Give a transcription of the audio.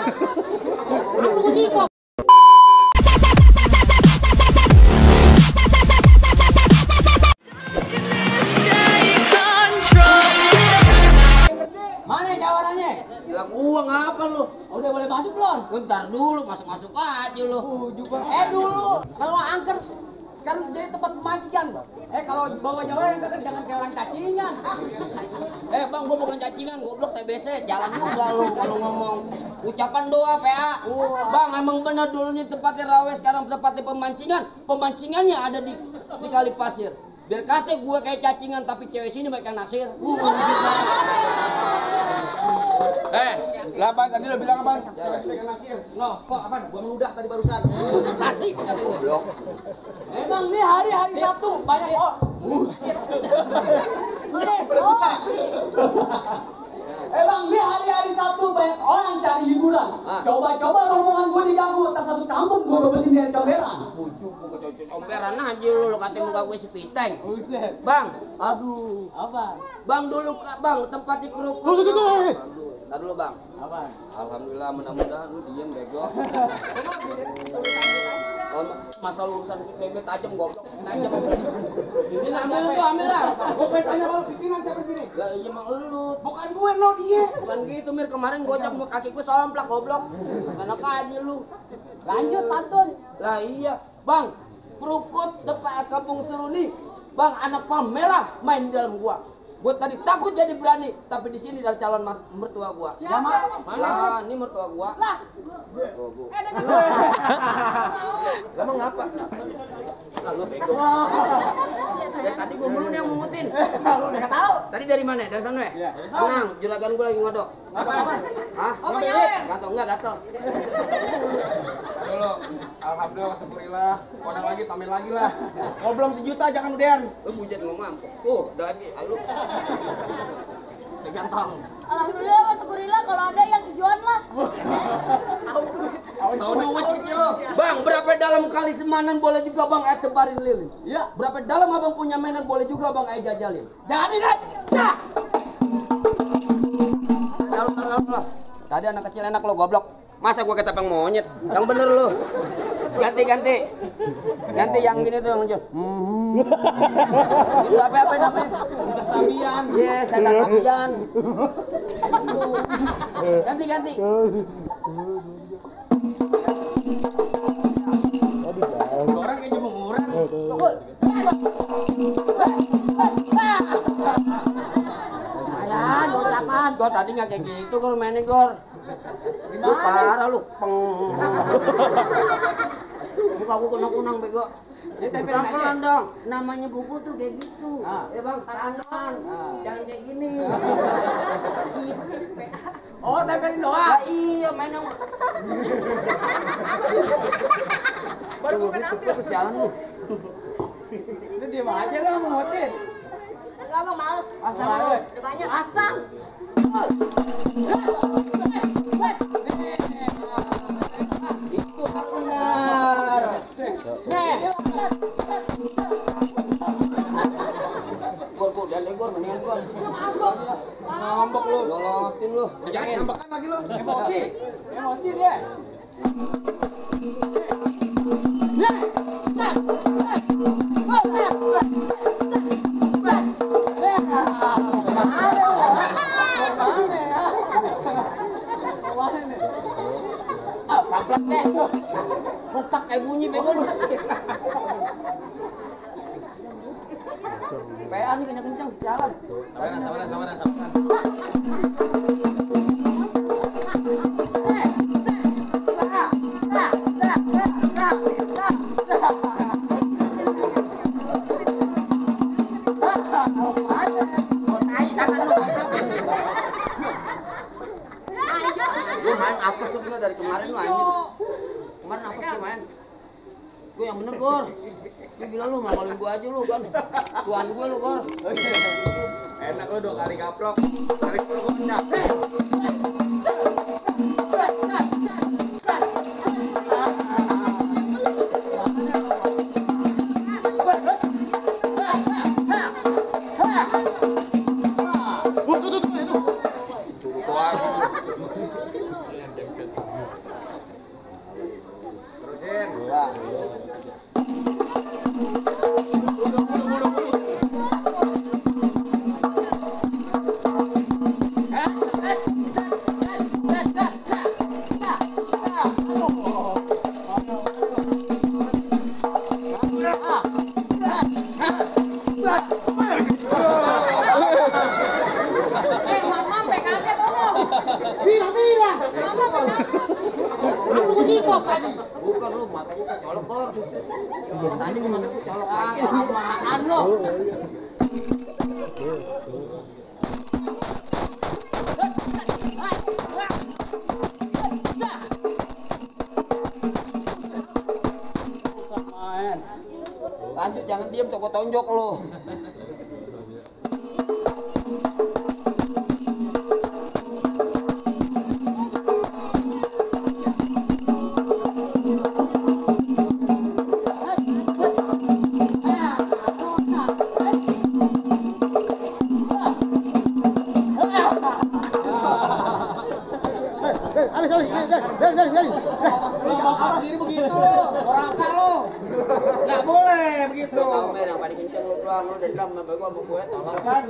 Mana jawarannya? Ya gua ngapa lu? Udah boleh masuk belum? Bentar dulu, masuk-masuk aja lu. Dulu kalau angker sekarang jadi tempat pemancingan. Kalau bawa jawaran jangan kayak orang cacingan. Bang, gua bukan cacingan, goblok TBC. Jalan juga lu kalau ngomong. Ucapan doa PA. Bang, emang benar dulunya tempatnya rawe, sekarang tempatnya pemancingan. Pemancingannya ada di Kali Pasir. Biar kata gue kayak cacingan tapi cewek sini mereka naksir. Lah tadi lo bilang apa? Cewek sini mereka naksir. No, kok apa? Gua meludah tadi barusan. Tadi katanya. Emang nih hari Sabtu banyak buset. Emang nih hari Sabtu banyak orang cari hiburan. Coba-coba rombongan gue diganggu, tak satu kampung gue bebesin dari comberan. Comberan aja lu katanya muka gue sepiteng. Buset. Bang, aduh. Apa? Bang dulu Bang, tempat di kerukut. Tar dulu Bang. Apa? Alhamdulillah, mudah-mudahan lu diem bego. Masalah urusan bebek tajam goblok. Tajam. Ini ambil lah. Gue pengen tanya kalau pikiran siapa sini? Lah iya emang lu. Bukan gue no dia. Bukan gitu Mir, kemarin gocap mau kaki gue somplak goblok. Enak aja lu. Lanjut pantun. Lah iya, Bang. Kerukut depan kampung Seruni. Bang, anak pam merah main di dalam gua. Gua tadi takut jadi berani, tapi di sini dari calon mertua gua. Siapa? Mana? Ini mertua gua. Lah. Lah mau ngapa? Lalu bego. Ya tadi gua mulu yang mungutin. Lu enggak tahu. Tadi dari mana? Dari sana ya? Tenang, juragan gua lagi ngodok. Apa? Hah? Oh, nyawer. Gatel enggak gatel. Dulu, alhamdulillah, syukurillah. Kodang lagi, tamil lagi lah. Kalau belum sejuta jangan udahan. Lu bujet mau mampu. Udah lagi, ayo. Ganteng. Alhamdulillah, syukurillah kalau ada yang hijauan lah. Tahu duit kecil lo. Bang, berapa dalam kali semanan boleh juga Bang tebarin lilin? Iya. Berapa dalam Abang punya mainan boleh juga Bang jajalin? Jadi deh. Sah. Tadi anak kecil enak lo goblok. Masa gua ketepeng monyet? Yang bener lu. Ganti. Ganti yang gini tuh yang muncul. Itu apa namanya? Sasabian. Yes, sasabian. Ganti. Orang kayak jemuran. Gor tadi nggak kayak gitu kalau mainnya Gor. Lu parah lu. Muka gua kunang-kunang bego. Pelan-pelan dong. Namanya buku tuh kayak gitu. Ya Bang, tahan. Jangan kayak gini. Oh, tempelin doang. Iya, main dong. Baru gue main ambil. Jalan lu. Lu diam aja lu ngomotin. Enggak Bang, males. Asal. Udah banyak. Asal. Itu benar. Gor, mendingan gor. Ngambek lu. Lolotin lu. Jangan ngambekan lagi lu. Emosi dia. Retak kayak bunyi bego lu. PA nih kencang-kencang jalan. Sabaran. Lu main apa sih lu dari kemarin lu anjing? Kemarin apa sih main? Gue yang bener Gor. Lu gila lu ngamalin gua aja lu kan. Tuan gue lu Gor. Enak lu 2 kali gaplok. Kali gocap. Aku ngejipok tadi. Bukan lu matanya kecolok kor. Tadi nih mata kecolok lagi. Apaan lu? Lanjut, jangan diam, toko tonjok lo. Lo bakal sendiri begitu lo, orangka lo. Nggak boleh begitu. Yang paling kenceng lu doang, lu dendam sama gue tolong kan.